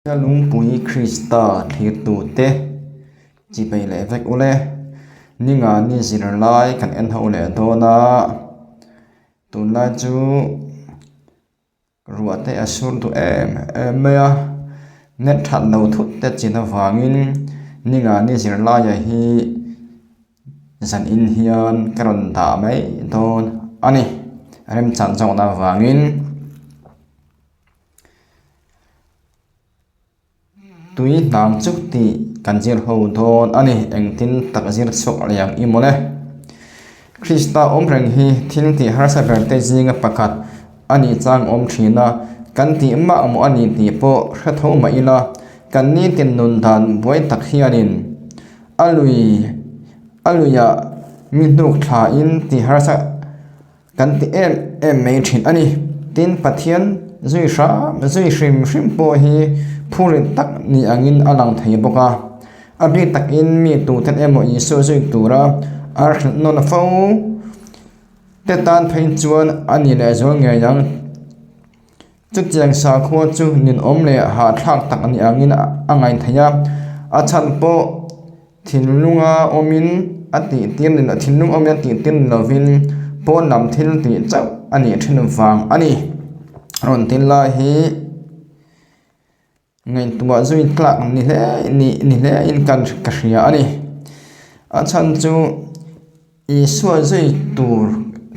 Ka lungpui Krista thlirtute chipei leh vek ule. Ninga ni zirlai kan en ho leh dawn a, tunlai chu ruah te a sur duh em em mai a, net that lo thut te chin avangin ninga ni zirlaia hi zan in hian ka rawn dah mai dawn a ni, remchan zawkna avangin. Tui hnang chu tih kan zir ho dawn a ni, engtin tak zir chhuak leh ang i mawle. Krista awm reng hi thil tih harsa ber te zinga pakhat a nih chang awm thin a, kan tih mah maw a ni tih pawh hre tho mah ila, kan nitin nun dan buai tak hianin a lui a luiah mi hnuk thlain tih harsa Kan ti em em mai thin a ni. Tin, Pathian zui hram zui hrim hrim pawh hi phurit tak ni angin a lang thei bawk a. A bik takin mi tuten emaw Isua zui tura a hrilh nawn fo te tan phei chuan a ni lehzual ngei ang. Chutiang sakhua chu ninawm leh hahthlak tak ni angin a ngaih theih a, a chhan pawh thinlunga awmin a tihtir ni thinlung awmin a tihtir ni lovin pawn lam thil tih chauh a nih thin vang a ni. Rawn tin lai hi Ngaihtuah zui tlak ni hle ni ni hle in kan ka hria a ni. A chhan chu Isua zui tur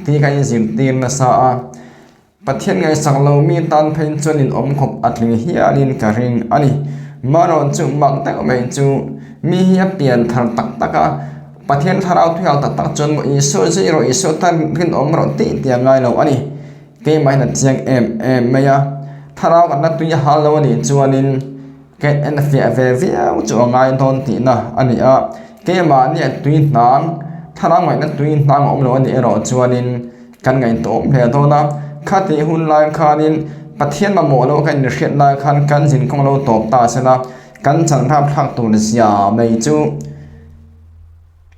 tih ka inzirtir nasa a, Pathian ngaihsak lo mi tan phei chuan in awm khawp a tling hialin ka ring a ni. Marawh chu mak deuh mai chu mi hi a pian thar tak tak a, Pathian thlarau thuiau tak tak chuan maw Isua zui rawh Isua tan rinawm rawh tih tih a ngai lo a ni. Keimah hian a chiang em em mai a, thlarau kan la tui a hal lo a nih chuanin ka en fiah ve viau chu a ngai dawn tihna a ni a, keimahni a tui hnang thlarau ngaihna tui hnang a awm lo a nih erawh chuanin kan ngaihtuahawm hle dawn a, khatih hun lai khanin Pathian mamawh loh kan inhriat lai khan kan zinkawng lo tawp ta se la, kan chan rap thlak tur zia mai chu.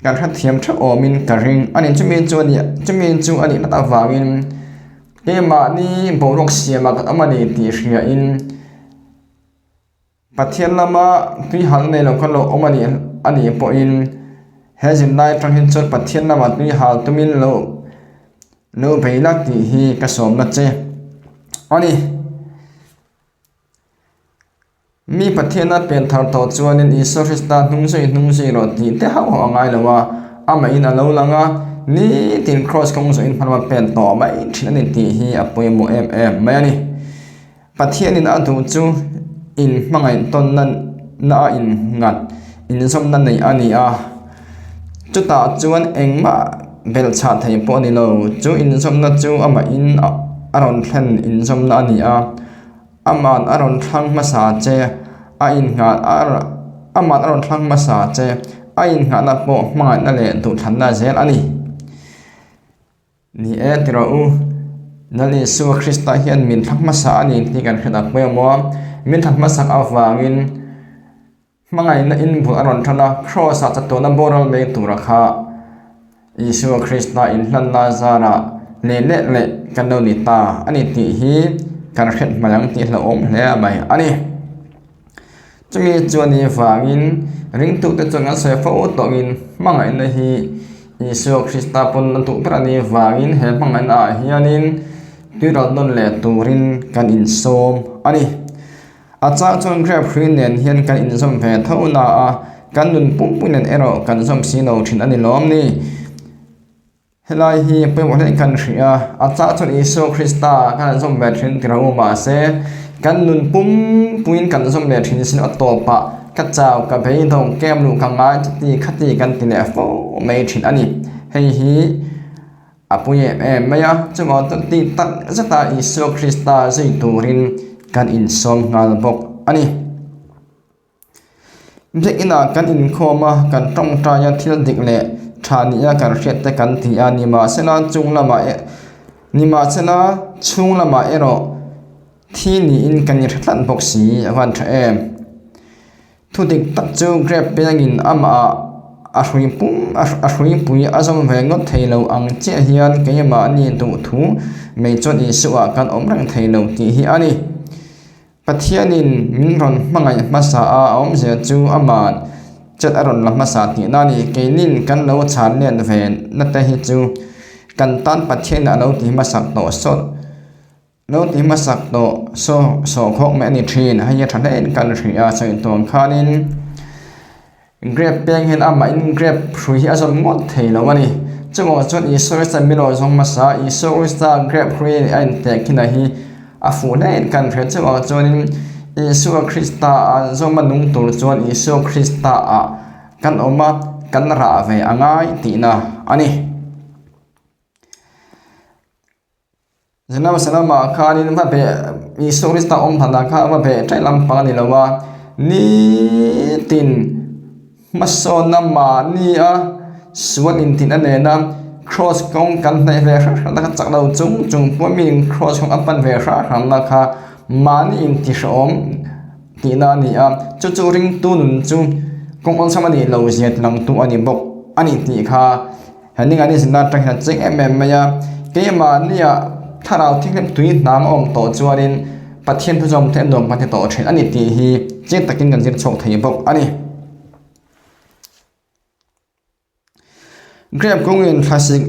Kan hrethiam theuh awmin ka ring a ni. Chumi chu a nih chumi chu a nih nat avangin keimahni boruak siamah kan awm a ni tih hriain Pathian lama tui hal nei lo kha lo awm a nih a nih pawhin he zirlai atang hi chuan Pathian lama tui hal tumin lo lo bei la tih hi ka sawmna che a ni. Mi Pathiana pen thar tawh chuanin Isua Krista hnung zui hnung zui rawh tih te hauh hauh a ngai lo a, amahin a lo lang a, nitin kraws kawng zawhin hmanrua pen tawh mai thin a ni tih hi a pawimawh em em mai a ni. Pathianin a duh chu in hmangaih tawnna na a innghat inzawmna nei a ni a, chutah chuan engmah belhchhah thei pawh a ni lo, chu inzawmna chu amahin a rawn thlen inzawmna a ni a. Aman a rawn thlang hmasa che, a inngah a Aman a rawn thlang hmasa che, a innghahna pawh hmangaihna leh duhthlanna zel a ni. Ni e, ti rawh u, Lal Isua Krista hian min thlang hmasa a ni tih kan hriat ang pawimawh a, min thlang hmasak avangin hmangaihna in bul a rawn tan a, Kraws-ah chatuahna boral mai tura kha Isua Krista inhlanna zarah leh leh leh kan lo ni ta a ni tih hi kan hriat hmai ang tih hlauhawm hle mai a ni. Chumi chuan ni vangin ringtute chuan kan sawi fo tawhin hmangaihna hi Isua Krista pawn a duh ber a nih vangin he hmangaihna ah hianin tuiral nawn leh turin kan insawm a ni. A chang chuan grape hrui nen hian kan inzawm ve tho na a, kan nun pumpui nen erawh kan zawm si lo thin a ni lawm ni. Helai hi pawimawh hle kan hria a, a chang chuan Isua Krista kan han zawm ve thin ti ro mahse kan nun pumpuiin kan zawm leh thin sin a tawpah ka chau ka beidawng kem luh ka ngai chuti khati kan ti leh fo mai thin a ni. Hei hi. A pui em em mai a, chuvang chuan tih tak zeta Isua Krista zui turin kan insawm nghal bawk a ni. Biakinah kan inkhawm a, kan tawngtai a, thil dik leh tha nia kan hriat te kan ti a, nimahsela chung lamah e nimahsela chhung lamah erawh thi niin kan inhre tlat bawk si a van tha em. Thu dik tak chu grape pengin amah a hrui pum a hrui pui a zawm ve ngawt thei lo ang chiah hian keimahni duh thu mai chuan Isua kan awm reng thei lo tih hi a ni. Pathianin min rawn hmangaih hmasa a, a awmzia chu ama'n chet a rawn la hmasa tihna a ni. Keinin kan lo chhan let ve na te hi chu kan tan Pathianin a lo ti hmasak tawh sawt lo ti hmasak tawh saw sawhkhawk mai a ni thin. Hei hi a tha hlein kan hria a, sawi tawn khanin Grape peng hian amahin grape hrui hi a zawm ngawt thei lo a ni. Chungah chuan Isua Krista min rawn zawng hmasa a, Isua Krista grape hrui a inteh khin-a hi a fuh hlein kan hria. Chungah chuanin Isua Krista a zawma nung tur chuan Isua Krista ah kan awm a, kan rah ve a ngai tihna a ni. Jerusalem-ah khanin va beh Isua Krista awm hlanah khan va beh ṭaih lampang a ni lo a, nitin hmasawnna mahni a sual intin a nen a, kraws kawng kan hnaih ve hrang hrang na kha chak lo chung chung pawh miin kraws kawng a pan ve hrang hrang na kha mahni intihrehawm tihna a ni a, chu chu ringtu nun chu kawng awlsam a nih loh zia langtu a ni bawk a ni tih kha. He ni ngani zin atang hian a cheng em em mai a, keimahnia thlarau thianghlim tui hnang a awm tawh chuanin Pathian thu zawm te a nuam kan ti tawh thin a ni tih hi chiang takin kan zir chhuak thei bawk a ni. Grape kungin thlasik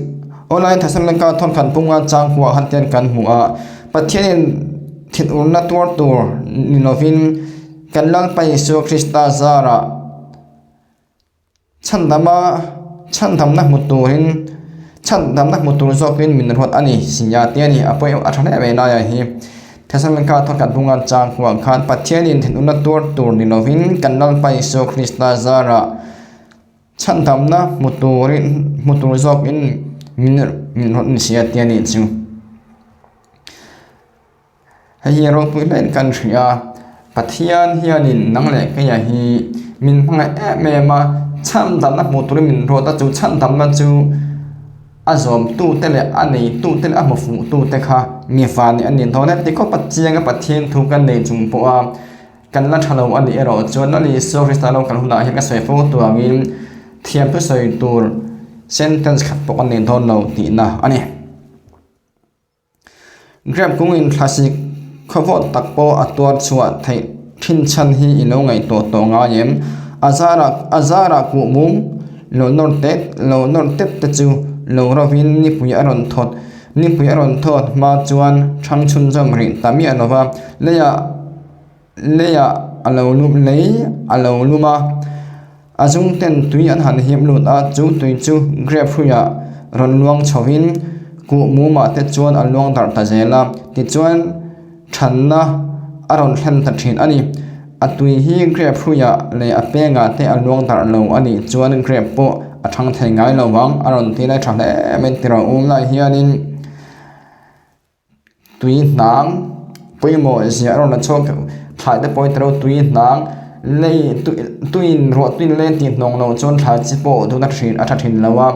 online Thessalonike thawnthan punga changkua han ten kan hmu a, Pathianin thinurna tuar tur ni lovin kan Lalpa Isua Krista zarah Chhandama chhandamna hmu turin chhandamna hmu tur zawkin min ruat a ni sia tih a ni. A pawi a tha hle mai laiah hi Thesalonika thawkhat bunga chang huang khan Pathianin thinurna tuar tur ni lovin kan Lalpa Isua Krista zarah chhandamna hmu turin hmu tur zawkin min min ruat a ni sia tih a nih chu. Hei hi ropui hlein kan hria a, Pathian hianin nang leh keia hi min hmangaih em em a, chhandamna hmuh turin min ruat a, chu chhandamna chu a zawmtute leh a neitute leh a hmu fuhtute kha mi van nih a ni dawn e. Tikhawp a chianga Pathian thu kan nei chung pawha kan la tha lo a nih erawh chuan Lal Isua Krista lo kal hunah hian ka sawi fo tuangin thiam thusawi tur sentence khat pawh kan nei dawn lo tihna a ni. Grape kungin thlasik khawvawt tak pawh a tuar chhuah theih thin chhan hi i lo ngaihtuah tawh ngai em? A zarah a zarah kuh mum lo nawr tet lo nawr tep te chu lo rovin nipui a rawn thawt nipui a rawn thawt hma chuan thang chhunzawm rih ta miah lova leiah Leiah a lo lum lei a lo lum a, a zung ten tui an han hip lut a, chu tui chu grape hruiah rawn luang chhovin kuh mumah te chuan a luang darh ta zel a, tichuan thanna a rawn thlen ta thin a ni. A tui hi grape hruiah leh a pengah te a luang darh lo a nih chuan grape pawh a thang thei ngai lo vang a rawn ti lai tha hle mai tiraw um lai hianin. Tui hnang pawimawh ziah a rawn la chhuak thlai te pawh hi tilo tui hnang lei tuiin ruah tuiin lei tih hnawng loh chuan thlai chi pawh dun a thin a tha thin lo a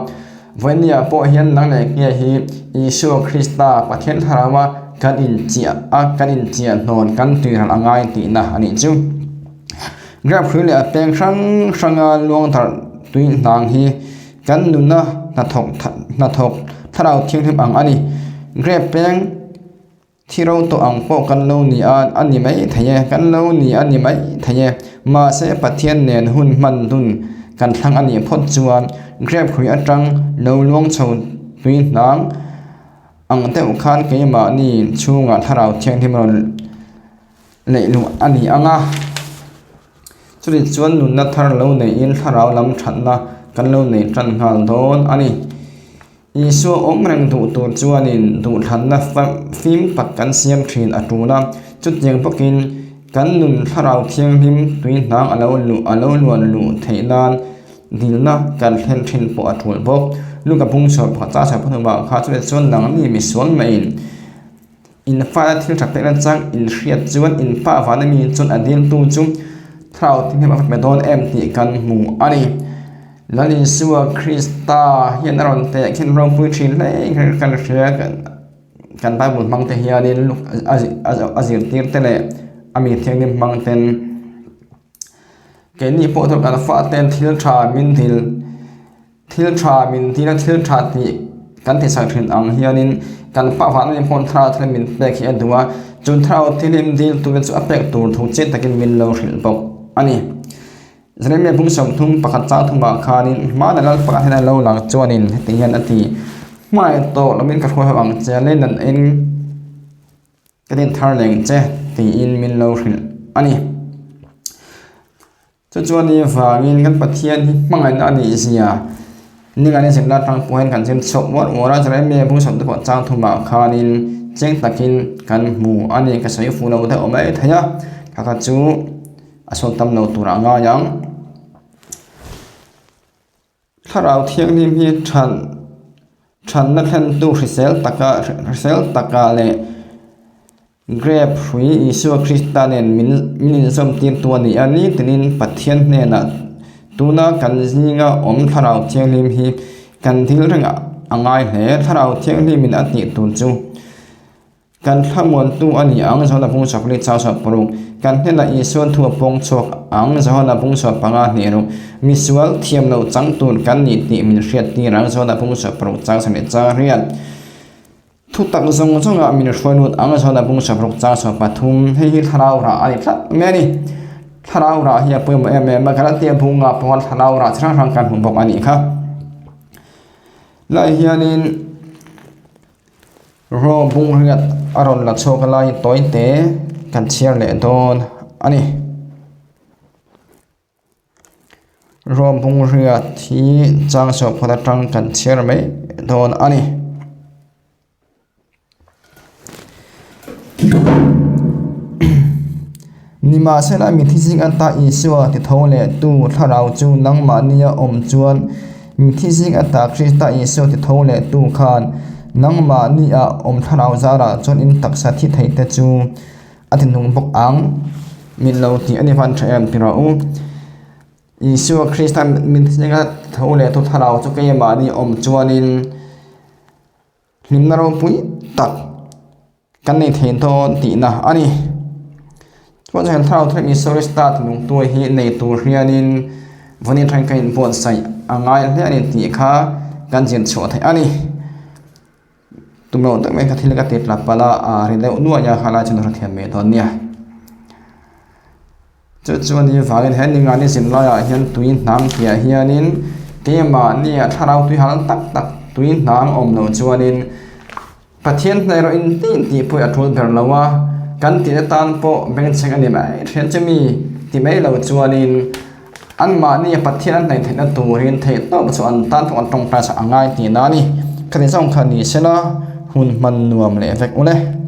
vawinia pawh hian nang leh nge hi Isua Krista Pathian thlarau a kan inchiah a kan inchiah hnawn kan tui ral a ngai tihna a nih chu grape hrui leh a peng hrang hranga luang darh tui hnang hi. Kan nuna hnathawk hnathawk thlarau thianghlim ang a ni. Grape peng thi ro tawh ang pawh kan lo ni a a ni mai thei e, kan lo ni a ni mai thei e. Mahse Pathian nen hun hman dun kan thlang a nih phawt chuan grape hrui atang lo luang chho tui hnang ang deuh khan keimahni chhungah thlarau thianghlim rawn neih luh a ni ang a. Chutih chuan nunna thar lo neihin thlarau lam thatna kan lo nei tan nghal dawn a ni. Isua awm reng duh tur chuanin duhthlanna fim tak kan siam thin a tul a, chutiang bawkin kan nun thlarau thianghlim tui hnang a lo luh a lo luan luh theih nan dilna kan thlen thin pawh a tul bawk. Luka bungchhuah pakhat chang chhuah pahnumah kha chutih chuan nangni misual maiin In fa thil tha pek nachang in hriat chuan in pa vana mi chuan a diltu chu thlarau thianghlim a va pe dawn em tih kan hmu a ni. Lal Isua Krista hian a rawn teh khin ropui thin hle kan hria kan Bible hmang te hianin a zirtir te leh a mi thianghlim hmang ten keini pawh chu kan fa ten thil tha min dil Thil tha min tina thil tha tih kan ti chak thin ang hianin kan pa vahna ni hmun thlarau thil min pek hi a duh a. Chu Thlarau Thianghlim dil tute chu a pek tur thu chiang takin min lo hrilh bawk a ni. Jeremia bung 31 chang thumah khanin hmana lal pakhat hian a lo lang chuanin heti hian a ti, Hmangaih tawh loin ka hruai ho ang che, leinan in ka din thar leng che tiin min lo hrilh a ni. Chu chuan ni vangin kan Pathian hi hmangaihna a nih zia ninga ni zirna atang pawhin kan zir chhuak uar uar a, Jeremia bung 31 chang thumah khanin chiang takin kan hmu a ni. Ka sawi fuh lo deuh mai thei a, kha kha chu a sawn tam lo turah a ngai ang. Thlarau Thianghlim hi than thanna thlentu hrisel taka hrisel taka leh Grape hrui Isua Krista nen min min inzawm tirtu a ni a, nitinin Pathian hnenah tuna kan zinga awm Thlarau Thianghlim hi kan dil reng a ngai hle. Thlarau Thianghlimin a tih tur chu. Kan thlamuantu a ni ang, Johana bung 40 chang 60. Kan hnenah Isuan thu a pawng chhuak ang, Johana bung 15 hnih ruk. Misual thiam lo chang tur kan ni tih min hriat tir ang, Johana bung 60 chang 10 chang riat. Thutak zawng zawngah min hruai lut ang, Johana bung 60 chang 13. Hei hi thlarau rah a ni tlat mai a ni. Thlarau rah hi a pawimawh em em a, Galatia bungah pawh thlarau rah chi hrang hrang kan hmu bawk a nih kha. Lai hianin. Raw bung riat a rawn la chhuak lai tawi te kan chhiar leh dawn a ni. Raw bung riat hi chang sawh phawt atang kan chhiar mai dawn a ni. Nimahsela mithi zing ata Isua ti tho leh tu thlarau chu nangmahnia awm chuan mithi zing ata Krista Isua ti tho leh tu khan nangmahnia awm thlarau zarah chuan in taksa thi thei te chu a ti nung bawk ang. Min lo ti a ni hman tha em ti rawh u. Isua Krista mithi zing ata tho leh tu thlarau chu keimahni awm chuanin hlimna ropui tak Kan nei thei dawn tihna a ni. Chuan chuan thlarau thar Isua Krista thinlungtu hi nei tur hianin vawiin atangin ka inbuatsaih a ngai hle a ni tih kha kan zir chhuah theih a ni. Tum loh tak mai kha thil ka ti tla palh a, a ri deuh nuaih a, khalai chuan hrethiam mai dawn nia. Chu chuan i vangin he ninga ni zin laiah hian tui hnang tihah hianin keimahnia thlarau tui hal tak tak tui hnang awm loh chuanin Pathian hna erawh in tih tih pawh a tul ber lo a, kan tih atan pawh bengchheng a ni mai thian che mi ti mai lo chuanin anmahnia Pathian an hnaih theihna turin theihtawp chu an tan pawh an tawngtai sak a ngai tihna a ni. Khati zawng kha ni sela hun hman nuam leh vek ule.